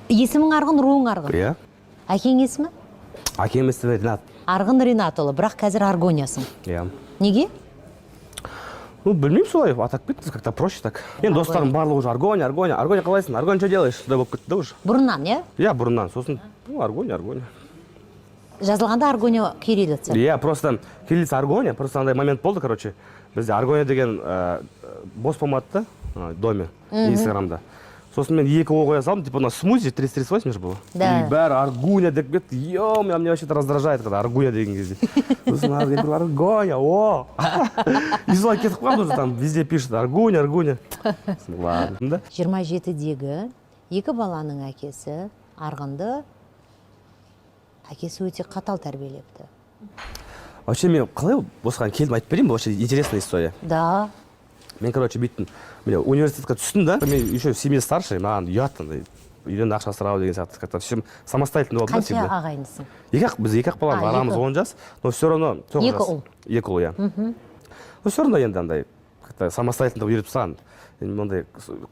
Есімің Арғын, руың Арғын? Иә. Әкең есімі? Әкем есімі Ринат. Арғын Ринатұлы, бірақ қазір Аргонясың. Иә. Неге? Ну, білмеймін, солай атап кетті, как то проще так. Енді достарым барлығы уже Аргоня, Аргоня, Аргоня, қалайсың, Аргоня, что делаешь, сондай болып кетті да уже. Бұрыннан, иә? Иә, бұрыннан. Сосын, ну, Аргоня, Аргоня. Жазылғанда Аргоня кириллица. Иә, просто кириллица Аргоня. Просто андай момент болды, короче, бізде Аргоня деген бос болмады да доме инстаграмда. Сосын мен екі о қоя салдым, типа на смузи 338 же было. Да. И бәрі Аргуня деп кетті. Е, меня вообще это раздражает, когда Аргуня деген кезде. Сосын я говорю, Аргоня, о, и солай кетіп қалды уже, там везде пишет Аргуня, Аргуня. Сосын, ладно да. 27-дегі екі баланың әкесі Арғынды әкесі өте қатал тәрбиелепті. Вообще мен қалай осыған келдім, айтып берейін ба? Вообще интересная история. Да. Мен, короче, бүйттім, міне, университетке түстім да. Мен еще в семье старший, маған ұят андай үйден ақша сұрау деген сияқты. Как то все самостоятельно болды да Қанша всегда. ағайындысың? Екі ақ, біз екі ақ баламыз. А, Арамыз екі. 10 жас, но все равно 9 Екі жас. ұл. Екі ұл, иә. Но все равно енді андай как то самостоятельно үйретіп тастаған. Енді мынандай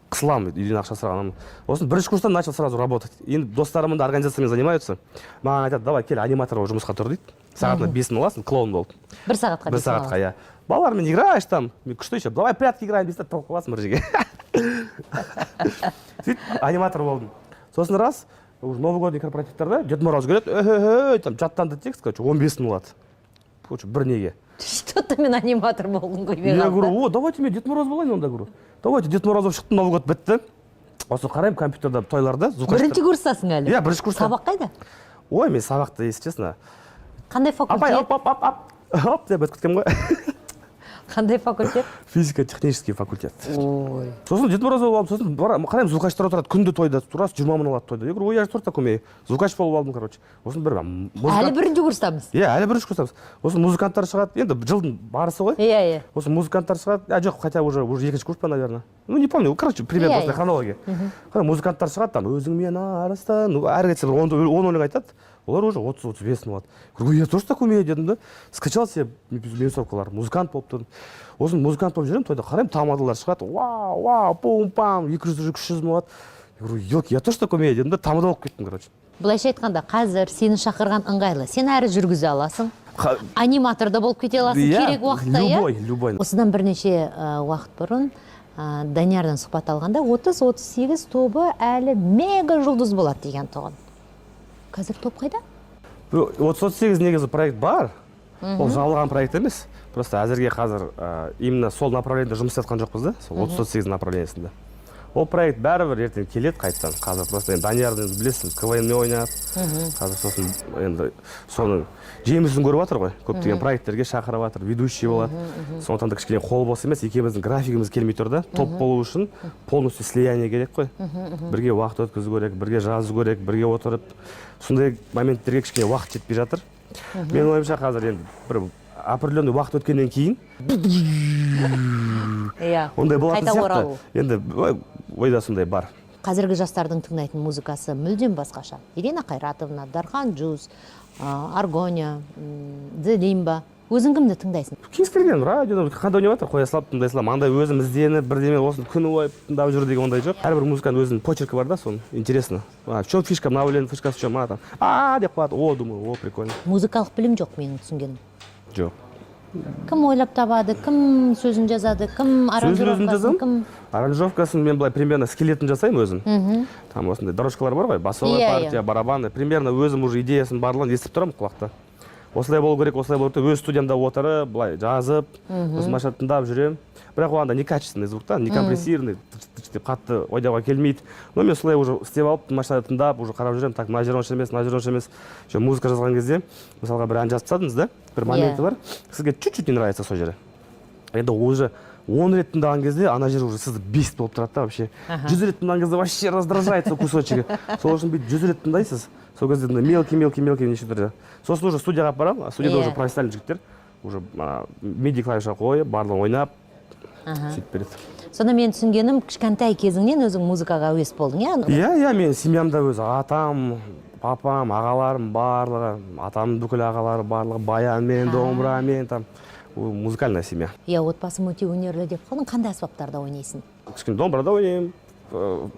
қысыламын үйден ақша сұраған. Сосын бірінші курстан начал сразу работать. Енді достарым да организациямен занимаются, маған айтады: «Давай, кел, аниматор болып жұмысқа тұр», — дейді. «Сағатына 5000 аласың, клоун болып». Бір сағатқа Бір 5000 сағатқа. Аласың. Иә, балалармен играешь там. Мен күшті еще, «Давай, прятки играем» дейсің да, тығылып қаласың бір жерге. Сөйтіп аниматор болдым. Сосын раз, уже новогодний корпоративтарда Дед Мороз келеді, өхе, там жаттанды текст, короче, 15 000 алады, короче, бір неге. Что то мен аниматор болғым келмей Я қалды. говорю: «О, давайте мен Дед Мороз болайын онда», — говорю, «давайте». Дед Мороз болып шықтым, Новый год бітті. Осы қараймын компьютерда тойларда звукач. Бірінші курстасың әлі? Иә, бірінші курста. Сабақ қайда? Ой, мен сабақты, если честно, Қандай апай, факультет? оп, оп, оп, оп, оп деп өтіп кеткенмін ғой. Қандай факультет? Физико технический факультет. Ой. Сосын Дед Мороз болып алдым. Сосын қараймын, звукачтар отырады күнде тойда, тура 20 000 алады тойда. Я говорю: «Ой, я же тоже так умею». Звукач болып алдым, короче. Сосын бір Әлі бірінші курстамыз. Иә, әлі бірінші курстамыз. Сосын музыканттар шығады, енді жылдың барысы ғой. иә иә Сосын музыканттар шығады, а жоқ, хотя уже екінші курс па, наверное, ну, не помню, короче, примерно осындай хронология. Қара, музыканттар шығады там, «Өзіңмен арыстан», ну, әрі кетсе бір 10 өлең айтады, олар уже 30-35 мың алады. Говорю: «Я тоже так умею», — дедім да, скачал себе минусовкалар, музыкант болып тұрдым. Сосын музыкант болып жүремін тойда, қараймын, тамадалар шығады, вау, вау, пум пам, 200, 300 мың алады. Я говорю: «Елки, я тоже так умею», — дедім да, тамада болып кеттім, короче. Былайша айтқанда, қазір сені шақырған ыңғайлы, сен әрі жүргізе аласың, аниматор да болып кете аласың Иә, керек уақытта, иә? Любой, любой. Осыдан бірнеше уақыт бұрын Даниярдан сұхбат алғанда, 30-38 тобы әлі мега жұлдыз болады деген тұғын. Қазір топ қайда? 30-38 негізі проект бар, ол жабылған проект емес. Просто әзірге қазір именно сол направлениеде жұмыс істеп жатқан жоқпыз да, сол 30-38 направлениесінде. Ол проект бәрібір ертең келеді қайтадан. Қазір просто енді Даниярды енді білесіз, КВН мен ойнады қазір. Сосын енді соның жемісін көріп жатыр ғой, көптеген проекттерге шақырып жатыр, ведущий болады. Сондықтан да кішкене қол бос емес, екеуміздің графигіміз келмей тұр да. Топ болу үшін полностью слияние керек қой, бірге уақыт өткізу керек, бірге жазу керек, бірге отырып. Сондай моменттерге кішкене уақыт жетпей жатыр. Менің ойымша, қазір енді бір определенный уақыт өткеннен кейін ондай болатын Қайта сияқты. оралу. Енді ойда сондай бар. Қазіргі жастардың тыңдайтын музыкасы мүлдем басқаша: Ирина Қайратовна, Дархан Джуз, Аргоня, The Limba. Өзің кімді тыңдайсың? Кез келген радиода қандай ойнап жатыр, қоя салып тыңдай саламын. Андай өзім ізденіп, бірдеме, осыны күні бойы тыңдап жүр деген ондай жоқ. Әрбір музыканың өзінің почеркі бар да, соны интересно: а в чем фишка, мына өлеңнің фишкасы в чем, а там а деп қояды, о, думаю, о, прикольно. Музыкалық білім жоқ, менің түсінгенім. Жоқ. Кім ойлап табады, кім сөзін жазады, кім Сөзін өзім аранжировкасын? жазамын. Кім? Аранжировкасын мен былай примерно скелетін жасаймын өзім. Там осындай дорожкалар бар ғой, басовая партия, барабаны. Примерно өзім уже идеясын барлығын естіп тұрамын құлақта, осылай болу керек, осылай болу керек деп, өз студиямда отырып, былай жазып, сосын машинада тыңдап жүремін. Бірақ ол анда некачественный звук та, не компрессированный, тыч тыч деп қатты ойдауға келмейді. Но мен солай уже істеп алып, машинада тыңдап, уже қарап жүремін: так, мына жері онша емес, мына жері онша емес. Еще музыка жазған кезде, мысалға, бір ән жазып тастадыңыз да, бір моменті бар, сізге чуть чуть не нравится сол жері. Енді уже 10 рет тыңдаған кезде ана жер уже сізді бесит болып тұрады да вообще. 100 рет тыңдаған кезде вообще раздражает сол кусочегі. Сол үшін бүйтіп 100 рет тыңдайсыз, сол кезде мындай мелкий, мелкий, мелкий неше түрлі. Сосын уже студияға алып барамын, студияда уже профессиональный жігіттер уже миди клавиша қойып, барлығын ойнап, сөйтіп береді. Сонда мен түсінгенім, кішкентай кезіңнен өзің музыкаға әуес болдың, иә? Иә, менің семьямда өзі атам, папам, ағаларым барлығы, атамның бүкіл ағалары барлығы баянмен, домбырамен там. Ол музыкальная семья. Иә, отбасым өте өнерлі деп қалдың. Қандай аспаптарда ойнайсың? Кішкене домбырада ойнаймын.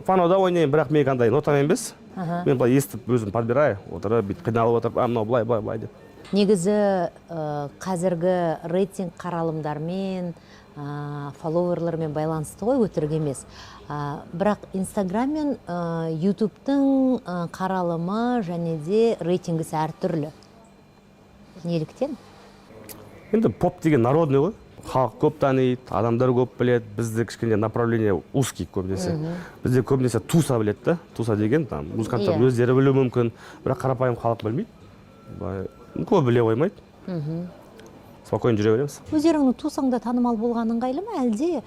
Фанода ойнаймын, бірақ мен андай нотамен емес. Мен былай естіп, өзім подбираю, отырып, бүйтіп қиналып отырып, а мынау былай, былай, былай деп. Негізі қазіргі рейтинг қаралымдармен, фолловерлермен байланысты ғой, өтірік емес. Бірақ Инстаграм мен Ютубтың қаралымы және де рейтингісі әртүрлі. Неліктен? Енді поп деген народный ғой, халық көп таниды, адамдар көп біледі. Бізде кішкене направление узкий көбінесе. Бізде көбінесе туса біледі да. Туса деген там музыканттар өздері білуі мүмкін, бірақ қарапайым халық білмейді былай, көбі біле қоймайды. Спокойно жүре береміз. Өздеріңнің тусаңда танымал болған ыңғайлы ма, әлде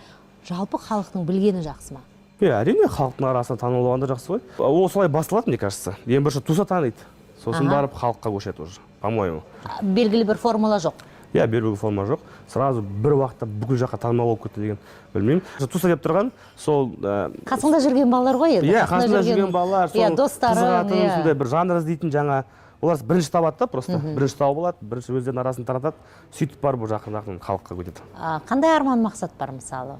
жалпы халықтың білгені жақсы ма? Иә, әрине, халықтың арасында танымал болған да жақсы ғой. Ол солай басталады, мне кажется. Ең бірінші туса таниды, сосын барып халыққа көшеді уже, по моему. Белгілі бір формула жоқ. Иә, белгілі форма жоқ. Сразу бір уақытта бүкіл жаққа танымал болып кетті деген, білмеймін. Туса деп тұрған сол Қасыңда жүрген балалар ғой енді. Иә, қасында жүрген балалар, сол достарың, қызығатын, сондай бір жанр іздейтін жаңа. Олар бірінші табады да, просто бірінші тауып алады, бірінші өздерінің арасын таратады, сөйтіп барып уже ақырын ақырын халыққа көтеді. Қандай арман, мақсат бар? Мысалы,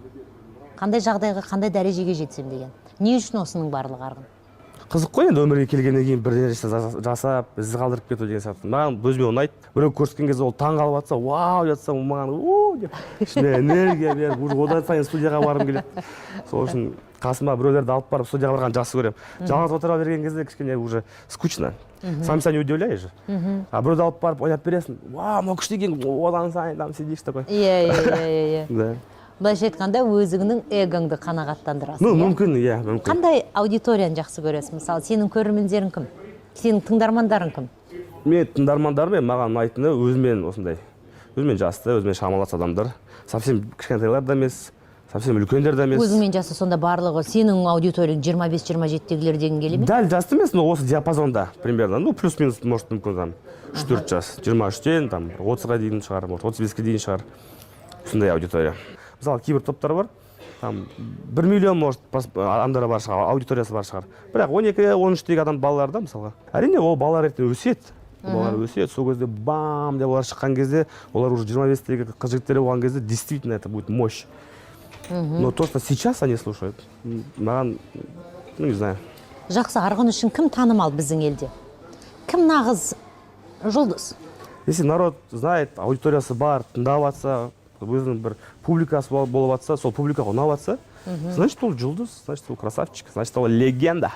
қандай жағдайға, қандай дәрежеге жетсем деген? Не үшін осының барлығы, Арғын? Қызық қой енді, өмірге келгеннен кейін бір нәрсе жасап, із қалдырып кету деген сияқты. Маған өзіме ұнайды. Біреу көрсеткен кезде, ол таң қалып жатса, вау деп жатса, ол маған у деп ішіме энергия беріп, уже одан сайын студияға барғым келеді. Сол үшін қасыма біреулерді алып барып, студияға барғанды жақсы көремін. Жалғыз отыра берген кезде кішкене уже скучно, сам себя не удивляешь же. А біреуді алып барып, ойнап бересің, вау, мынау күшті екен, одан сайын там сидишь такой. иә иә иә иә Да. Былайша айтқанда, өзіңнің эгоңды қанағаттандырасың, Ну, иә? мүмкін, иә, мүмкін. Қандай аудиторияны жақсы көресің? Мысалы, сенің көрермендерің кім, сенің тыңдармандарың кім? Мен тыңдармандарым, мен маған ұнайтыны өзімен осындай, өзімен жасты, өзімен шамалас адамдар. Совсем кішкентайлар да емес, совсем үлкендер де емес. Өзіңмен жасы сонда барлығы сенің аудиторияң 25-27-дегілер деген келе ме? Дәл жасты емес, но осы диапазонда примерно, ну, плюс минус может, мүмкін, там 3-4 жас, 23-тен там 30-ға дейін шығар, может, 35-ке дейін шығар, сондай аудитория. Мысалы, кейбір топтар бар, там 1 миллион может адамдары бар шығар, аудиториясы бар шығар, бірақ 12-13-тегі адам балалар да, мысалға. Әрине, ол балалар ертең өседі. Ол балалар өседі, сол кезде бам деп олар шыққан кезде, олар уже 25-тегі қыз жігіттер болған кезде, действительно, это будет мощь. Но то, что сейчас они слушают, маған, ну, не знаю. Жақсы. Арғын үшін кім танымал біздің елде? Кім нағыз жұлдыз? Если народ знает, аудиториясы бар, тыңдап жатса, өзінің бір публикасы болып жатса, сол публикаға ұнап жатса, значит, ол жұлдыз, значит, ол красавчик, значит, ол легенда.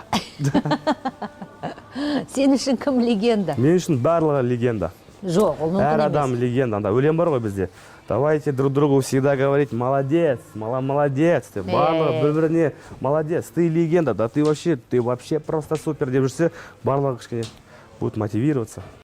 Сен үшін кім легенда? Мен үшін барлығы легенда. Жоқ, ол мүмкін Әр емес. адам легенда. Анда өлең бар ғой бізде: «Давайте друг другу всегда говорить молодец, молодец» деп. Барлығы бір біріне «молодец, ты легенда, да, ты вообще просто супер» деп жүрсе, барлығы кішкене будет мотивироваться.